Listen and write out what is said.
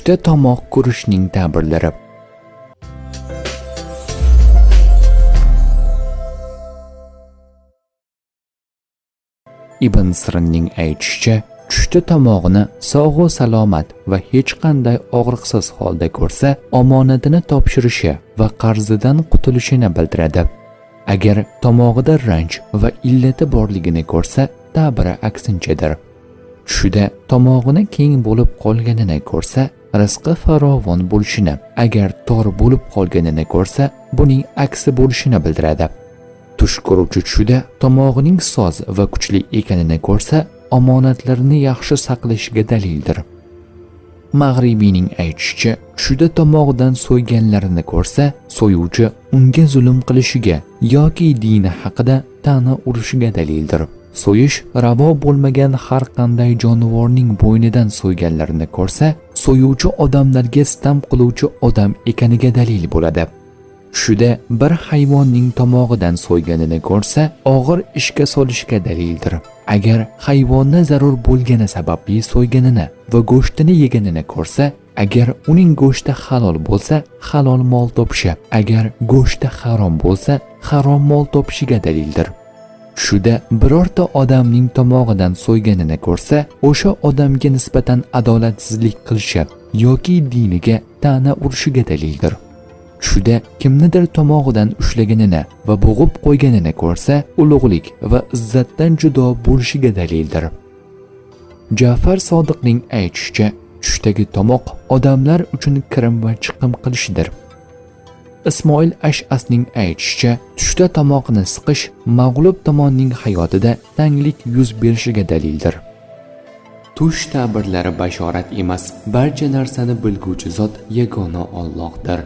Tushda tomoq ko'rishning ta'birlari. Ibn Sirinning aytishicha, tushda tomog'ini sog'u salomat va hech qanday og'riqsiz holda ko'rsa, omonatini topshirishi va qarzidan qutulishini bildiradi. Agar tomog'ida ranj va illati borligini ko'rsa, ta'biri aksinchadir. Tushida tomog'ini keng bo'lib qolganini ko'rsa, rizqi farovon bo'lishini, agar tor bo'lib qolganini ko'rsa, buning aksi bo'lishini bildiradi. Tush ko'ruvchi tushida tomog'ining soz va kuchli ekanini ko'rsa, omonatlarini yaxshi saqlashiga dalildir. Mag'ribiyning aytishicha, tushida tomog'idan so'yganlarini ko'rsa, so'yuvchi unga zulm qilishiga yoki dini haqida ta'na urishiga dalildir. So'yish ravo bo'lmagan har qanday jonivorning bo'ynidan so'yganlarini ko'rsa, so'yuvchi odamlarga sitam qiluvchi odam ekaniga dalil bo'ladi. Tushida bir hayvonning tomog'idan so'yganini ko'rsa, og'ir ishga solishga dalildir. Agar hayvonni zarur bo'lgani sababli so'yganini va go'shtini yeganini ko'rsa, agar uning go'shti halol bo'lsa, halol mol topishi, agar go'shti harom bo'lsa, harom mol topishiga dalildir. Tushida birorta odamning tomog'idan so'yganini ko'rsa, o'sha odamga nisbatan adolatsizlik qilishi yoki diniga ta'na urishiga dalildir. Tushida kimnidir tomog'idan ushlaganini va bo'g'ib qo'yganini ko'rsa, ulug'lik va izzatdan judo bo'lishiga dalildir. Ja'far Sodiqning aytishicha, tushdagi tomoq odamlar uchun kirim va chiqim qilishidir. Ismoil Ash'asning aytishicha, tushda tomoqni siqish mag'lub tomonning hayotida tanglik yuz berishiga dalildir. Tush ta'birlari bashorat emas, barcha narsani bilguvchi zot yagona Allohdir.